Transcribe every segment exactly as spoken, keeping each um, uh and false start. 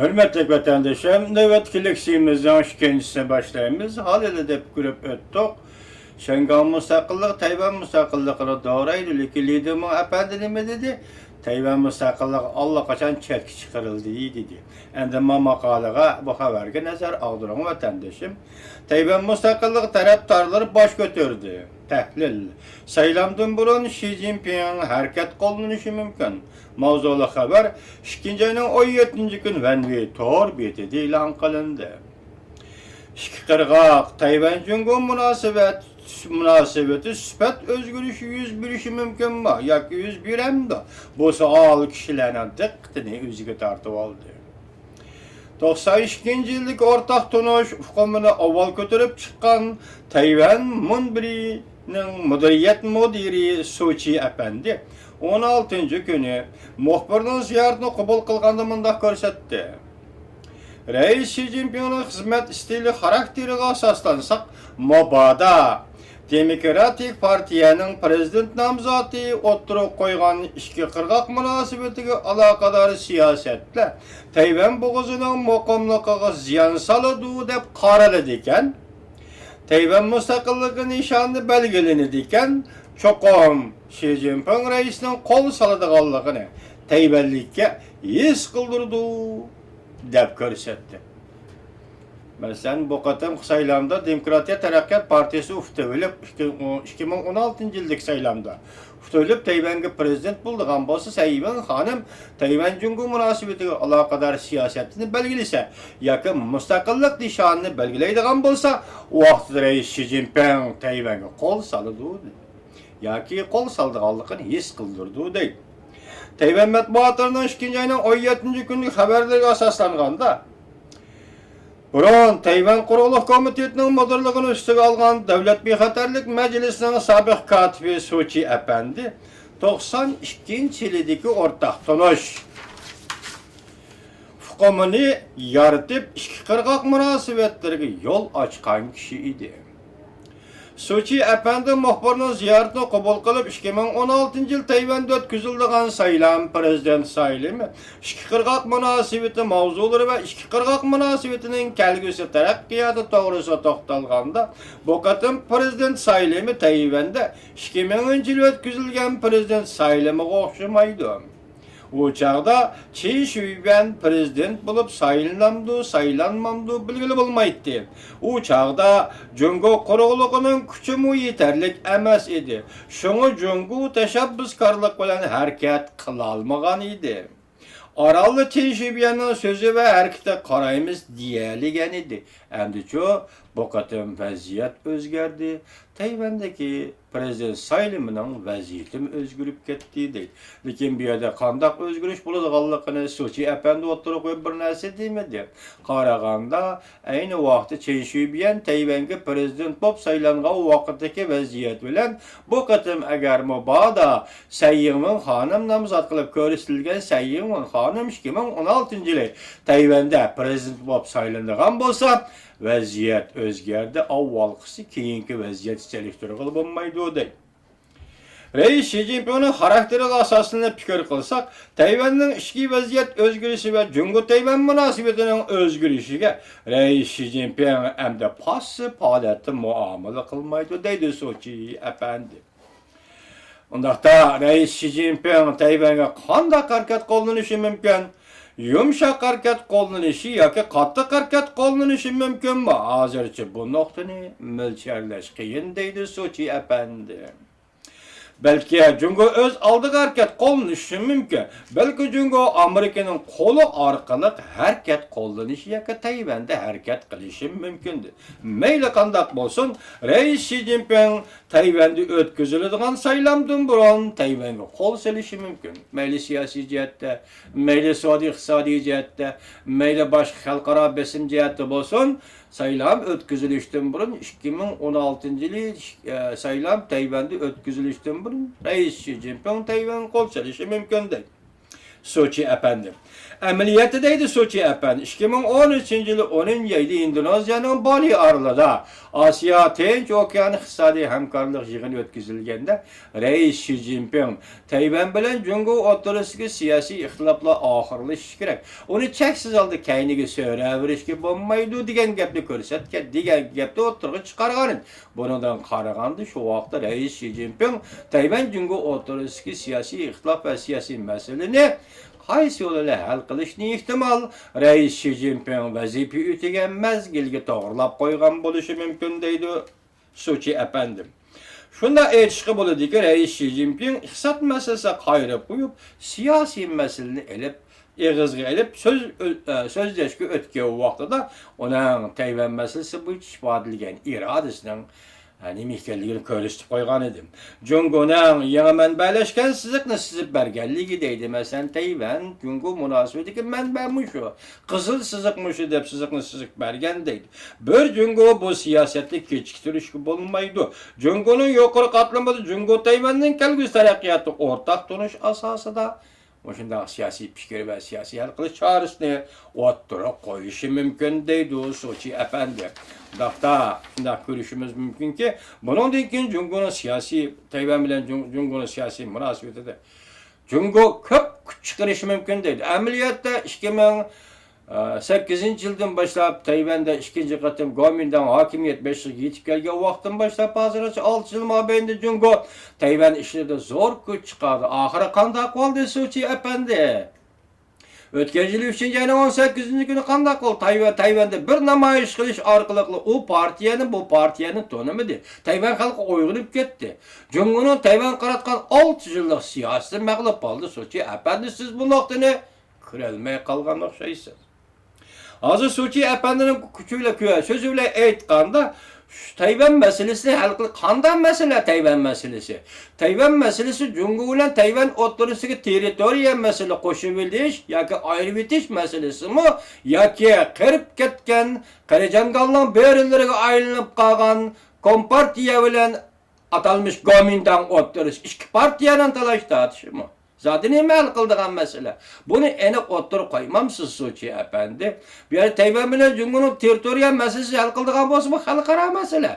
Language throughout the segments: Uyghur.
ھۆرمەتلىك ۋەتەندىشىم، نۆۋەتتىكى لېكسىيىمىزنىڭ ئىككىنچىسىنى باشلايمىز. ھالىلا دەپ كۆرۈپ ئۆتتۇق. شياڭگاڭ مۇستەقىللىق تەيۋەن مۇستەقىللىقىنى دورايدۇ، لېكىن لى دېمۇڭ ئەپەندى نېمە دېدى؟ تەيۋەن مۇستەقىللىقى ئاللىقاچان چەتكە چىقىرىلدى، دېدى. ئەمدى ما ماقالىغا، بۇ خەۋەرگە نەزەر ئاغدۇرۇڭ، ۋەتەندىشىم. تەيۋەن مۇستەقىللىقى تەرەپدارلىرى باش كۆتۈردى. تەھلىل. سايلامدىن بۇرۇن شى جىنپىڭ ھەرىكەت قوللىنىشى مۇمكىن. ماۋزۇلۇق خەۋەر ئىككىنچى ئاينىڭ ئون يەتتىنچى كۈنى ۋەنۋى تور بېتىدە ئېلان قىلىندى. ئىككى قىرغاق تەيۋەن جۇڭگو مۇناسىۋەت، مۇناسىۋىتى سۈپەت ئۆزگىرىشى يۈز بېرىشى مۇمكىنمۇ ياكى يۈز بېرەمدۇ؟ بۇ سوئال كىشىلەرنىڭ دىققىتىنى ئۆزىگە تارتىۋالدى. توقسان ئىككىنچى يىلدىكى ئورتاق تونۇش ئۇقۇمىنى ئاۋۋال كۆتۈرۈپ چىققان تەيۋەن مۇنبىرىنىڭ مۇدىرىيەت مۇدىرى سۇچى ئەپەندى ئون ئالتىنچى كۈنى مۇخبىرنىڭ زىيارىتىنى قوبۇل قىلغاندا مۇنداق كۆرسەتتى. رەئىس شى جىنپىڭنىڭ خىزمەت ئىستىلى خاراكتېرىغا ئاساسلانساق، مۇبادا دېموكراتىك پارتىيەنىڭ پىرېزىدېنت نامزاتى ئوتتۇرىغا قويغان ئىككى قىرغاق مۇناسىۋىتىگە ئالاقىدار سىياسەتلەر تەيۋەن بوغۇزىنىڭ مۇقىملىقىغا زىيان سالىدۇ دەپ قارىلىدىكەن، تەيۋەن مۇستەقىللىقى نىشانىدا بەلگىلىنىدىكەن، چوقۇم شى جىنپىڭ رەئىسنىڭ قول سالىدىغانلىقىنى تەيۋەنلىككە ھېس قىلدۇرىدۇ دەپ كۆرسەتتى. مەسىلەن، بۇ قېتىمقى سايلامدا دېموكراتىيە تەرەققىيات پارتىيىسى ئۇتۇۋېلىپ، ئىككى، ئىككى مىڭ ئون ئالتىنچى يىلدىكى سايلامدا ئۇتۇۋېلىپ، تەيۋەنگە پىرېزىدېنت بولىدىغان بولسا، سەي ئىنۋېن خانىم تەيۋەن جۇڭگو مۇناسىۋىتىگە ئالاقىدار سىياسەتنى بەلگىلىسە ياكى مۇستەقىللىق نىشانىنى بەلگىلەيدىغان بولسا، ئۇ ۋاقىتتا رەئىس شى جىنپىڭ تەيۋەنگە قول سالىدۇ ياكى قول سالىدىغانلىقىنى ھېس قىلدۇرىدۇ، دەيدۇ. تەيۋەن مەتبۇئاتلىرىنىڭ ئىككىنچى ئاينىڭ ئون يەتتىنچى كۈنلۈك خەۋەرلىرىگە ئاساسلانغاندا، بۇرۇن تەيۋەن قۇرۇقلۇق كومىتېتىنىڭ مۇدىرلىقىنى ئۈستىگە ئالغان دۆلەت بىخەتەرلىك مەجلىسىنىڭ سابىق كاتىپى سۇچى ئەپەندى توقسان ئىككىنچى يىلىدىكى ئورتاق تونۇش ئۇقۇمىنى يارىتىپ، ئىككى قىرغاق مۇناسىۋەتلىرىگە يول ئاچقان كىشى ئىدى. سۇچى ئەپەندى مۇخبىرنىڭ زىيارىتىنى قوبۇل قىلىپ، ئىككى مىڭ ئون ئالتىنچى يىل تەيۋەندە ئۆتكۈزۈلىدىغان سايلام، پىرېزىدېنت سايلىمى، ئىككى قىرغاق مۇناسىۋىتى ماۋزۇلىرى ۋە ئىككى قىرغاق مۇناسىۋىتىنىڭ كەلگۈسى تەرەققىياتى توغرىسىدا توختالغاندا، بۇ قېتىم پىرېزىدېنت سايلىمى تەيۋەندە ئىككى مىڭىنچى يىلى ئۆتكۈزۈلگەن پىرېزىدېنت سايلىمىغا ئوخشىمايدۇ. ئۇ چاغدا چېن شۈيبيەن پىرېزىدېنت بولۇپ سايلىنامدۇ، سايلانمامدۇ بىلگىلى بولمايتتى. ئۇ چاغدا جۇڭگو قۇرۇقلۇقىنىڭ كۈچىمۇ يېتەرلىك ئەمەس ئىدى. شۇڭا جۇڭگو تەشەببۇسكارلىق بىلەن ھەرىكەت قىلالمىغان ئىدى. ئارانلا چېن شۈيبيەننىڭ سۆزى ۋە ھەرىكىتىگە قارايمىز دېيەلىگەن ئىدى. ئەمدىچۇ، بۇ قېتىم ۋەزىيەت ئۆزگەردى. تەيۋەندىكى پىرېزىدېنت سايلىمىنىڭ ۋەزىيىتىمۇ ئۆزگىرىپ كەتتى، دەيدۇ. لېكىن بۇ يەردە قانداق ئۆزگىرىش بولىدىغانلىقىنى سۇچى ئەپەندى ئوتتۇرىغا قويۇپ بىر نەرسە دېمىدى. قارىغاندا، ئەينى ۋاقىتتا چېن شۈيبيەن تەيۋەنگە پىرېزىدېنت بولۇپ سايلانغان ۋاقىتتىكى ۋەزىيەت بىلەن بۇ قېتىم ئەگەر مۇبادا سەي ئىنۋېن خانىم نامزات قىلىپ كۆرسىتىلگەن سەي ئىنۋېن خانىم ئىككى مىڭ ئون ئالتىنچى يىلى تەيۋەندە پىرېزىدېنت بولۇپ سايلىنىدىغان بولسا، ۋەزىيەت ئۆزگەردى، ئاۋۋالقىسى كېيىنكى ۋەزىيەتكە سېلىشتۇرغىلى بولمايدۇ، دەيدۇ. رەئىس شى جىنپىڭنىڭ خاراكتېرىغا ئاساسلىنىپ پىكىر قىلساق، تەيۋەننىڭ ئىچكى ۋەزىيەت ئۆزگىرىشى ۋە جۇڭگو تەيۋەن مۇناسىۋىتىنىڭ ئۆزگىرىشىگە رەئىس شى جىنپىڭ ئەمدى پاسسىپ ھالەتتە مۇئامىلە قىلمايدۇ، دەيدۇ سۇچى ئەپەندى. ئۇنداقتا رەئىس شى جىنپىڭ تەيۋەنگە قانداق ھەرىكەت قوللىنىشى مۇمكىن؟ يۇمشاق ھەرىكەت قوللىنىشى ياكى قاتتىق ھەرىكەت قوللىنىشى مۇمكىنمۇ؟ ھازىرچە بۇ نۇقتىنى مۆلچەرلەش قىيىن، دەيدۇ سۇچى ئەپەندى. بەلكى جۇڭگو ئۆز ئالدىغا ھەرىكەت قوللىنىشى مۇمكىن. بەلكى جۇڭگو ئامېرىكىنىڭ قولى ئارقىلىق ھەرىكەت قوللىنىشى ياكى تەيۋەندە ھەرىكەت قىلىشى مۇمكىن. مەيلى قانداق بولسۇن، رەئىس شى جىنپىڭ تەيۋەندە ئۆتكۈزۈلىدىغان سايلامدىن بۇرۇن تەيۋەنگە قول سېلىشى مۇمكىن. مەيلى سىياسىي جەھەتتە، مەيلى سودا ئىقتىسادىي جەھەتتە، مەيلى باشقا خەلقئارا بېسىم جەھەتتە بولسۇن، سايلام ئۆتكۈزۈلۈشتىن بۇرۇن، ئىككى مىڭ ئون ئالتىنچى يىلى، ئە، سايلام تەيۋەندە ئۆتكۈزۈلۈشتىن بۇرۇن رەئىس شى جىنپىڭ تەيۋەنگە قول سېلىشى مۇمكىن، دەيدۇ. سوچى ئەپەندى. ئەمەلىيەتتە دەيدۇ سوچى ئەپەندى، ئىككى مىڭ ئون ئۈچىنچى يىلى ئونىنچى ئايدا ئىندونېزىيەنىڭ بالى ئارىلىدا ئاسىيا تىنچ ئوكيان ئىقتىسادىي ھەمكارلىق يىغىنى ئۆتكۈزۈلگەندە، رەئىس شى جىنپىڭ تەيۋەن بىلەن جۇڭگو ئوتتۇرىسىدىكى سىياسىي ئىختىلاپلار ئاخىرلىشىشى كېرەك، ئۇنى چەكسىز ھالدا كەينىگە سۆرەۋېرىشكە بولمايدۇ دېگەن گەپنى كۆرسەتكەن، دېگەن گەپنى ئوتتۇرىغا چىقارغان ئىدى. بۇنىڭدىن قارىغاندا، شۇ ۋاقىتتا رەئىس شى جىنپىڭ تەيۋەن جۇڭگو ئوتتۇرىسىدىكى سىياسىي ئىختىلاپ ۋە سىياسىي مەسىلىنى قايسى يول بىلەن ھەل قىلىشنى ئېھتىمال، رەئىس شى جىنپىڭ ۋەزىپە ئۆتىگەن مەزگىلگە توغرىلاپ قويغان بولۇشى مۇمكىن، دەيدۇ سۇچى ئەپەندى. شۇنداق ئېيتىشقا بولىدۇكى، رەئىس شى جىنپىڭ ئىقتىساد مەسىلىسىگە قايرىپ قويۇپ، سىياسىي مەسىلىنى ئېلىپ، ئېغىزغا ئېلىپ سۆز، ئۆ-، ئە، سۆزلەشكە ئۆتكەن ۋاقتىدا ئۇنىڭ تەيۋەن مەسىلىسى بويىچە ئىپادىلىگەن ئىرادىسىنىڭ، ئە، نېمە ئىكەنلىكىنى كۆرسىتىپ قويغان ئىدىم. جۇڭگونىڭ يېڭى مەنبەلەشكەن سىزىقنى سىزىپ بەرگەنلىكى دەيدۇ، مەسىلەن، تەيۋەن، جۇڭگو مۇناسىۋىتىدىكى مەنبە مۇشۇ، قىزىل سىزىق مۇشۇ دەپ سىزىقنى سىزىپ بەرگەن دەيدۇ. بىر جۇڭگو بۇ سىياسەتنى كېچىكتۈرۈشكە بولمايدۇ. جۇڭگونىڭ يۇقىرى قاتلىمىدا جۇڭگو تەيۋەننىڭ كەلگۈسى تەرەققىياتىغا ئورتاق تونۇش ئاساسىدا مۇشۇنداق سىياسىي پىكىر ۋە سىياسىي ھەل قىلىش چارىسىنى ئوتتۇرىغا قويۇشى مۇمكىن، دەيدۇ سۇچى ئەپەندى. ئۇنداقتا شۇنداق كۆرۈشىمىز مۇمكىنكى، بۇنىڭدىن كېيىن جۇڭگونىڭ سىياسىي، تەيۋەن بىلەن جۇڭ-، جۇڭگونىڭ سىياسىي مۇناسىۋىتىدە جۇڭگو كۆپ كۈچ چىقىرىشى مۇمكىن، دەيدۇ. ئەمەلىيەتتە ئىككى مىڭ سەككىزىنچى يىلدىن باشلاپ تەيۋەندە ئىككىنچى قېتىم گومىنداڭ ھاكىمىيەت بېشىغا يېتىپ كەلگەن ۋاقىتتىن باشلاپ ھازىرغىچە ئالتە يىل مابەينىدە جۇڭگو تەيۋەن ئىشلىرىدا زور كۈچ چىقاردى. ئاخىرى قانداق بولدى، سۇچى ئەپەندى؟ ئۆتكەن يىلى ئۈچىنچى ئاينىڭ ئون سەككىزىنچى كۈنى قانداق بولدى؟ تەيۋەن، تەيۋەندە بىر نامايىش قىلىش ئارقىلىقلا ئۇ پارتىيەنى، بۇ پارتىيەنى تونۇمىدى. تەيۋەن خەلقى ئويغىنىپ كەتتى. جۇڭگونىڭ تەيۋەنگە قاراتقان ئالتە يىللىق سىياسىتى مەغلۇپ بولدى. سۇچى ئەپەندى، سىز بۇ نۇقتىنى كۆرەلمەي قالغان ئوخشايسىز. ھازىر سۇچى ئەپەندىنىڭ كۈچى بىلەن، كۆ-، سۆزى بىلەن ئېيتقاندا، شۇ تەيۋەن مەسىلىسىنى ھەل قىل-، قانداق مەسىلە تەيۋەن مەسىلىسى؟ تەيۋەن مەسىلىسى جۇڭگو بىلەن تەيۋەن ئوتتۇرىسىدىكى تېررىتورىيە مەسىلە، قوشۇۋېلىش ياكى ئايرىۋېتىش مەسىلىسىمۇ، ياكى قېرىپ كەتكەن قېرى جاڭگالنىڭ بۆرىلىرىگە ئايلىنىپ قالغان كومپارتىيە بىلەن ئاتالمىش گومىنداڭ ئوتتۇرىسى ئىككى پارتىيەنىڭ تالاش تارتىشىمۇ؟ زادى نېمە ھەل قىلىدىغان مەسىلە؟ بۇنى ئېنىق ئوتتۇرىغا قويمامسىز، سۇچى ئەپەندى؟ بۇ يەردە تەيۋەن بىلەن جۇڭگونىڭ تېررىتورىيە مەسىلىسى ھەل قىلىدىغان بولسا، بۇ خەلقئارا مەسىلە.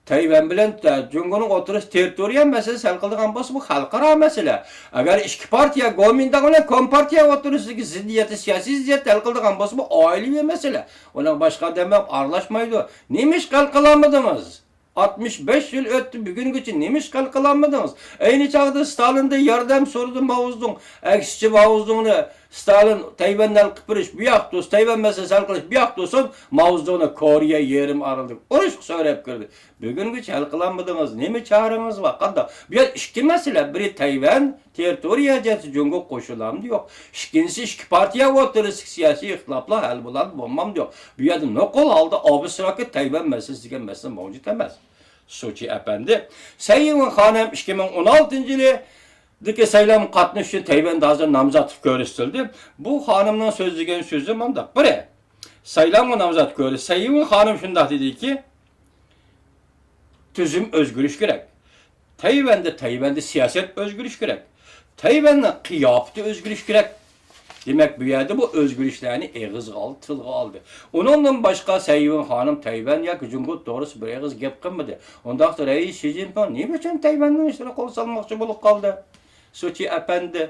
تەيۋەن بىلەن، ئە، جۇڭگونىڭ ئوتتۇرىسى تېررىتورىيە مەسىلىسى ھەل قىلىدىغان بولسا، بۇ خەلقئارا مەسىلە. ئەگەر ئىككى پارتىيە، گومىنداڭ بىلەن كومپارتىيە ئوتتۇرىسىدىكى زىددىيەتنى، سىياسىي زىددىيەتنى ھەل قىلىدىغان بولسا، بۇ ئائىلىۋى مەسىلە. ئۇنىڭغا باشقا ئادەم ئارىلاشمايدۇ. نېمە ئىش ھەل قىلالمىدىڭىز؟ ئاتمىش بەش يىل ئۆتتى، بۈگۈنگىچە نېمە ئىش ھەل قىلالمىدىڭىز؟ ئەينى چاغدا ستالىندىن ياردەم سورىدى ماۋزېدۇڭ. ئەكسىچە ماۋزېدۇڭنى ستالىن تەيۋەننى ھەل قىلىپ بېرىش، بۇ ياق تۇرسۇن، تەيۋەن مەسىلىسى ھەل قىلىش، بۇ ياق تۇرسۇن، ماۋزېدۇڭنى كورېيە يېرىم ئارىلىدىكى ئۇرۇشقا سۆرەپ كىردى. بۈگۈنگىچە ھەل قىلالمىدىڭىز، نېمە چارىڭىز بار؟ قانداق؟ بۇ يەر ئىككى مەسىلە، بىرى تەيۋەن، تېررىتورىيە جەھەتتە جۇڭگو قوشۇلامدۇ يوق؟ ئىككىنچىسى، ئىككى پارتىيە ئوتتۇرىسىدىكى سىياسىي ئىختىلاپلار ھەل بولامدۇ بولمامدۇ يوق؟ بۇ يەردە نوقۇل ھالدا ئابستراكت تەيۋەن مەسىلىسى دېگەن مەسىلە مەۋجۇت ئەمەس. سۇچى ئەپەندى، سەي يىڭۋېن خانىم ئىككى مىڭ ئون ئالتىنچى يىلىدىكى سايلامغا قاتنىشىش ئۈچۈن تەيۋەندە ھازىر نامزاتلىق كۆرسىتىلدى. بۇ خانىمنىڭ سۆزلىگەن سۆزى مۇنداق. بىرى، سايلامغا نامزات كۆرسە، سەي يىڭۋېن خانىم شۇنداق دېدىكى، تۈزۈم ئۆزگىرىش كېرەك. تەيۋەندە، تەيۋەندە سىياسەت ئۆزگىرىش كېرەك. تەيۋەننىڭ قىياپىتى ئۆزگىرىش كېرەك. دېمەك، بۇ يەردە بۇ ئۆزگىرىشلەرنى ئېغىزغا ئالدى، تىلغا ئالدى. ئۇنىڭدىن باشقا سەي يىڭۋېن خانىم تەيۋەن ياكى جۇڭگو توغرىسىدا بىر ئېغىز گەپ قىلمىدى. ئۇنداقتا رەئىس شى جىنپىڭ نېمە ئۈچۈن تەيۋەننىڭ ئىشلىرىغا قول سالماقچى بولۇپ قالدى؟ سۇچى ئەپەندى،